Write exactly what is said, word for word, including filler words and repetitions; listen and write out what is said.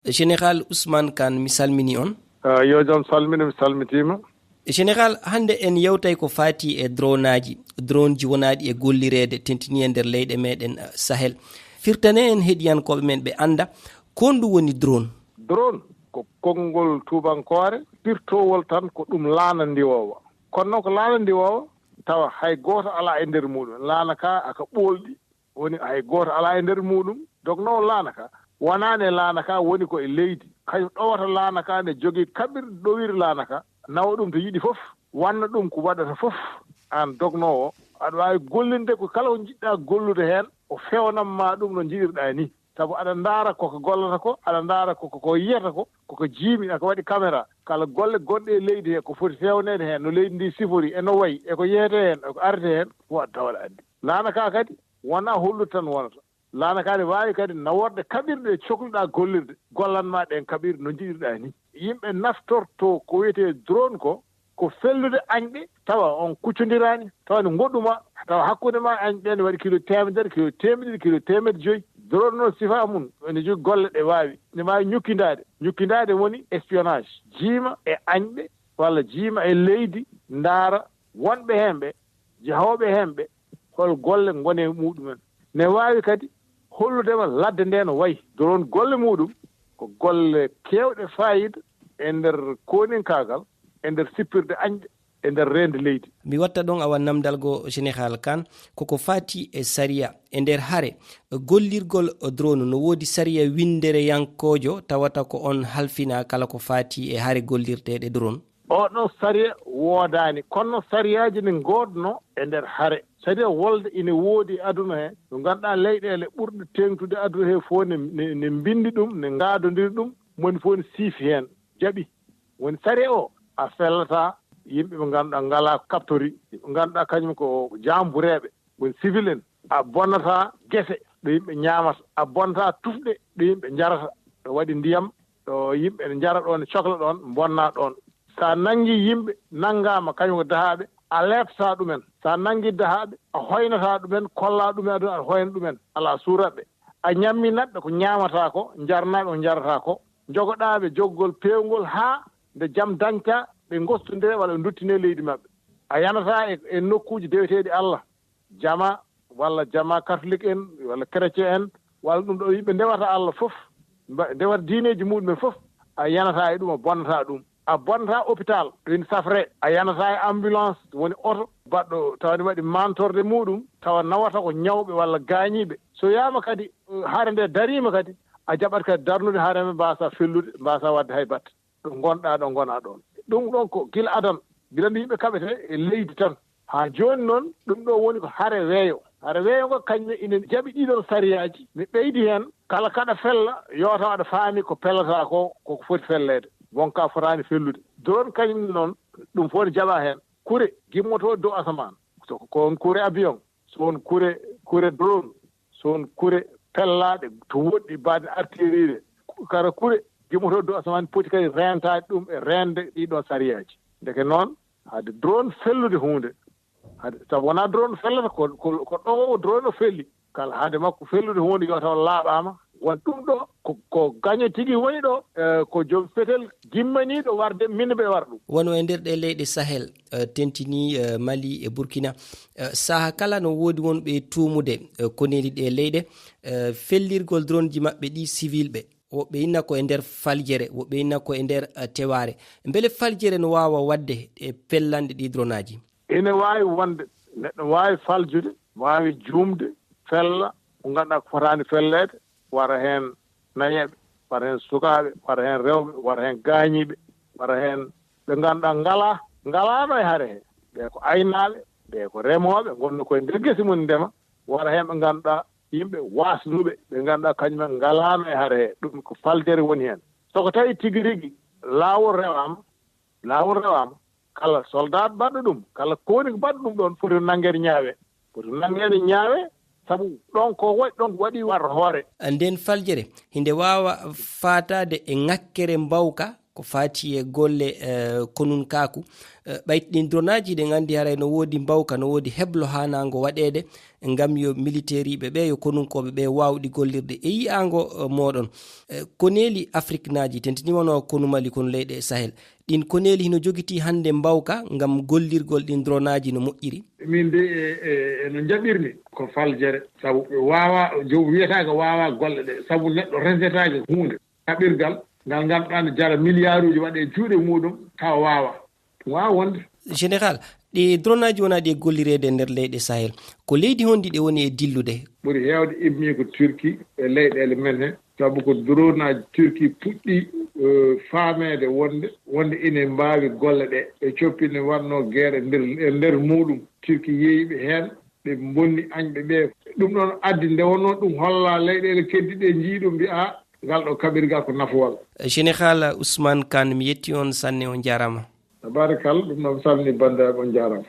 Général Ousmane Kane, mi salmini on. Ah, yo jam salmine, mi salmitiima. Général, hannde en yewtay ko faati e dronaaji, droneji wonaaɗi e gollireede, tentini e nder leyɗe meɗen, eh, Sahel. Firtane en heɗiyankooɓe men ɓe annda ko honɗum woni drone. Drone ko konngol tuubankoore, firtowol tan ko ɗum laana ndiwoowa. Kono noon ko laana ndiwoowa, tawa hay gooto alaa e nder muɗum. Laana ka aka ɓoolɗi, woni hay gooto alaa e nder muɗum. Dognoowo laana ka, wonaani e laana ka, woni ko e leydi. Kañum ɗowata laana ka, nde jogii kaɓirɗe ɗowiri laana ka, nawa ɗum to yiɗi fof, wanna ɗum ko waɗata fof. Aan dognoowo, aɗa waawi gollinde ko kala ko njiɗɗaa gollude heen, o fewnan ma ɗum no njiɗirɗaa ni. Sabu aɗa ndaara ko ko gollata ko, aɗa ndaara ko ko yiyata ko, ko ko jiimi, aka waɗi caméra. Kala golle gonɗe e leydi he, ko foti fewneede heen, no leydi ndi sifori, e no wayi, e ko yehete heen, e ko arete heen, fof aɗa tawa aɗa anndi. Laana ka kadi, wonaa hollude tan wonata. Laana ka ne waawi kadi naworde kaɓirɗe ɗe cokluɗaa gollirde, gollan ma ɗeen kaɓirɗe no njiɗirɗaa ni. Yimɓe naftorto ko wiyetee drone ko, ko fellude añɓe, tawa on kuccondiraani, tawa ne ngoɗɗu ma, tawa hakkunde ma añɓe ɓe ne waɗi kilo teemedere, kilo teemedere, kilo teemedde joyi. Drone noon sifa mum, ene jogii golle ɗe waawi. Ne waawi ñukkindaade. Ñukkindaade woni espionnage. Jiima e añɓe, walla jiima e leydi, ndaara wonɓe heen ɓe, jahooɓe heen ɓe, hol golle ngoni e muɗumen. Ne waawi kadi hollude ma ladde nde no wayi. Drone golle muɗum ko golle keewɗe faayiida e nder kooninkaagal, e nder sippirde añɓe, e nder reende leydi. Mi watta ɗon awa namdal go Général Kane, koko faati e sariya e nder hare. Gollirgol drone no woodi sariya winndereyankoojo tawata ko on halfina kala ko faati e hare gollirteeɗe drone? Oɗo sariya woodaani, kono sariyaaji ne ngoodno e nder hare. Sariya wolde ine woodi e aduna he, ɗo ngannduɗaa leyɗeele ɓurɗe teeŋtude aduna he fof ne, ne, ne mbinndi ɗum, ne ngaadondiri ɗum, moni fof ne siifi heen, jaɓi. Woni sariya o, a fellataa yimɓe ɓe ngannduɗaa ngalaa kaɓtori, ɓe ngannduɗaa kañum ko jaambureeɓe, woni civil en. A bonnataa gese ɗo yimɓe ñaamata, a bonnataa tufɗe ɗo yimɓe njarata, ɗo waɗi ndiyam, ɗo yimɓe ne njara ɗoon, ne cokla ɗoon, mbonna ɗoon. So a nanngi yimɓe, nanngaama kañum ko dahaaɓe, a leeptaa ɗumen. So a nanngi dahaaɓe, a hoynataa ɗumen, kollaa ɗumen aduna, aɗa hoyna ɗumen, alaa suuraɓe. A ñamminat ɓe ko ñaamataa ko, njarnaa ɓe ko njarataa ko, njogoɗaa ɓe joggol peewngol haa nde jam dañta, ɓe ngostondire walla ɓe nduttinee leydi maɓɓe. A yanataa e, e nokkuuji deweteeɗi Allah, jama walla jama katolik en, walla chrétien en, walla ɗum ɗo yimɓe ndewata Allah fof, mba-, ndewata diineeji muɗumen fof, a yanataa e ɗum, a bonnataa ɗum. A bonnataa hôpital, ɗo ina safre, a yanataa e ambulance, woni oto baɗɗo tawa ne waɗi mantorde muɗum, tawa nawata ko ñawɓe walla gaañiiɓe. So wiyaama kadi, uh, hare nde dariima kadi, a jaɓat kadi darnude hare ɓe mbaasa fellude, mbaasa waɗde hay batte. Ɗo ngonɗaa, ɗo ngonaa ɗoon. Ɗum ɗoon ko gila adan, gila nde yimɓe kaɓete e leydi tan. Haa jooni noon, ɗum ɗo woni ko hare weeyo. Hare weeyo ngo kañum ne ina jaɓi ɗiɗon sariyaaji. Mi ɓeydi heen, kala kaɗa fella, yo taw aɗa faami ko pellataa ko, koko foti felleede. Wonka fotaani fellude. Drone kañum noon, ɗum fof ne jaɓaa heen. Kure gimmotooɗe dow asamaan. So ko on kure avion, so on kure, kure drone, so on kure pellaaɗe to woɗɗi baɗe artillerie, kala kure gimmotooɗe dow asamaan poti kadi reentaade ɗum e reende ɗiɗon sariyaaji. Ndeke noon, hade drone fellude huunde, hade, sabu wonaa drone fellata, ko, ko, ko ɗo o drone o felli. Kala hade makko fellude huunde yo taw laaɓaama, won ɗum ɗo, ko, ko gaño tigi woni ɗo, eh, ko joom fetel gimmaniiɗo warde, min mbe war ɗum. Wano e nder ɗe leyɗe Sahel, eh, tentini, eh, Mali e Burkina, eh, saha kala no woodi wonɓe tuumude, eh, koneeli ɗe leyɗe, eh, fellirgol droneji maɓɓe ɗi civilɓe. Woɓɓe inna ko e nder faljere, woɓɓe inna ko e nder, eh, tewaare. Mbele faljere no waawa waɗde e pellanɗe ɗi droneaji? Ene waawi wonde, neɗɗo waawi faljude, waawi juumde, fella ko ngannduɗaa ko fotaani felleede, wara heen nayeeɓe, wara heen sukaaɓe, wara heen rewɓe, wara heen gaañiiɓe, wara heen ɓe ngannduɗaa ngalaa, ngalaano e hare hee. Ɓe ko aynaaɓe, ɓe ko remooɓe, ngonno koye nder gese mum ndema, wara heen ɓe ngannduɗaa yimɓe waasnuɓe, ɓe ngannduɗaa kañumen ngalaano e hare hee. Ɗum ko faljere woni heen. So ko tawi tigi rigi laawol rewaama, laawol rewaama, kala soldat baɗɗo ɗum, kala koonik baɗɗo ɗum ɗoon foti nanngeede ñaawe. Foti nanngeede ñaawe, sabu ɗon ko waɗi, ɗon ko waɗi war hoore. Nden faljere, hinde waawa faataade e ŋakkere mbawka Ko faati e golle, eh, konunkaaku. Eh, ɓaytiɗin dronaaji, ɗen anndi haray no woodi mbawka, no woodi heblo haanaango waɗeede ngam yo militeeriiɓe ɓe, yo konunkooɓe ɓe waawɗi gollirde. E yi'aango, eh, mooɗon, eh, koneeli Afriknaaji, tentini wano konu Mali, konu leyɗe Sahel, ɗin koneeli hino jogitii hannde mbawka ngam gollirgol ɗin dronaaji no moƴƴiri? Min de e, e, e no njaɓirmi ko faljere, sabu ɓe waawa, jom wiyetaake waawa golle ɗe, sabu neɗɗo resetaake huunde. Kaɓirgal ngal ngannduɗaa ne jara miliyaaruuji waɗe e juuɗe muɗum, tawa waawa. Ɗum waawa wonde. Général, ɗi dronaaji wonaa ɗi e gollireede e nder leyɗe Sahel, ko leydi honɗi ɗe woni e dillude? Ɓuri heewde immii ko Turki e leyɗeele men he, sabu ko dronaaji Turki puɗɗi, eh, faameede wonde, wonde ine mbaawi golle ɗe. Ɓe coppi ne waɗnoo guerre e nder, e nder muɗum. Turki yeeyi ɓe heen, ɓe mbonni añɓe ɓe. Ɗum ɗoon addi nde wonnoo ɗum holla leyɗeele keddiɗe njii ɗum mbi'a, "Ah, ngal ɗo kaɓirgal ko nafowal." Général Ousmane Kane, mi yetti on sanne, on jaaraama. Tabarakalla, ɗum ɗoon salmini banndiraaɓe, on jaaraama.